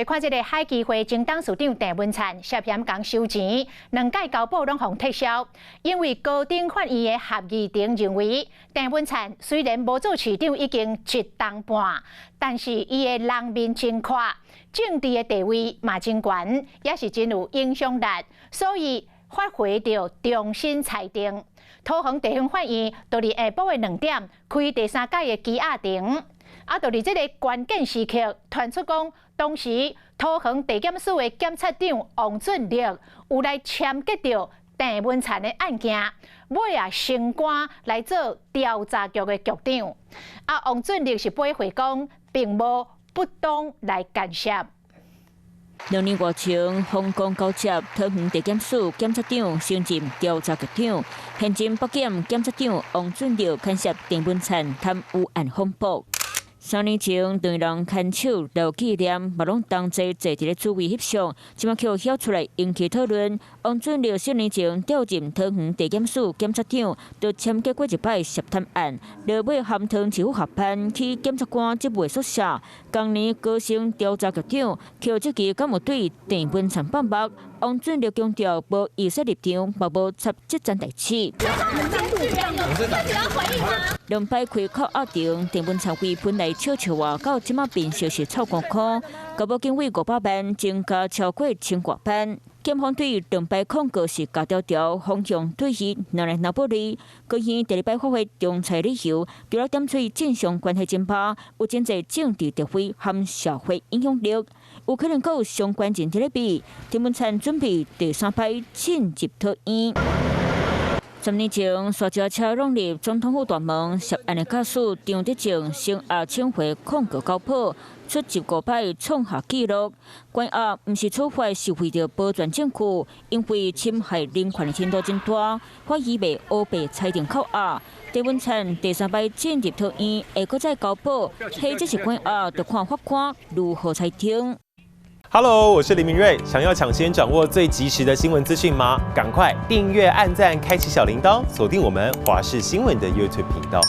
來看這个海基會前董事長鄭文燦涉嫌共收錢，兩屆交保攏予撤銷。因為高等法院的合議庭認為，鄭文燦雖然無做市長已經一冬半，但是伊的人面真闊，政治的地位嘛真懸，也是真有影響力，所以發回著重新裁定。桃園地方法院就佇下晡的2點開第三擺的羈押庭。啊，就佇這个關鍵時刻，傳出講當時桃園地檢署的檢察長王俊力有來簽結著鄭文燦的案件，尾仔升官來做調查局的局長。啊，王俊力是回回講，並無不當來干涉。2年外前，風光交接，桃園地檢署檢察長升任調查局長，現任北檢檢察長王俊力牽涉鄭文燦貪污案風波。3年前，兩人牽手留紀念，嘛攏同齊坐佇咧主位翕相，這馬卻曉出來引起討論。王俊力4年前調任桃園地檢署檢察長，就簽結過一擺涉貪案，落尾含湯市府合辦去檢察官職務的宿舍。今年高升調查局長，卻這期敢有對鄭文燦放目？王俊力強調無預設立場，嘛無插這層代誌。兩擺開扣押庭，鄭文燦為本來笑笑話，到這馬變相是臭箍箍，交保金為500萬增加超過千外萬。檢方對兩擺控告是假條條，方向對伊若來若不利。高院第二擺發揮仲裁理由，除了點出政商關係真歹，有真濟政治地位和社會影響力，有可能閣有相關人佇咧比。鄭文燦準備第三擺進入桃園。10年前，沙石車撞入總統府大門，涉案的駕駛張德政聲押請回控告交保，出入五擺創下紀錄。關押毋是處罰，是為著保全證據，因為侵害人權的程度真大，法醫袂烏白裁定扣押。鄭文燦第三擺進入桃園，會閣再交保，或者是關押，就看法官如何裁定。 Hello，我是林明瑞。想要搶先掌握最及時的新聞資訊嗎？趕快訂閱、按讚、開啟小鈴鐺，鎖定我們華視新聞的 YouTube 頻道。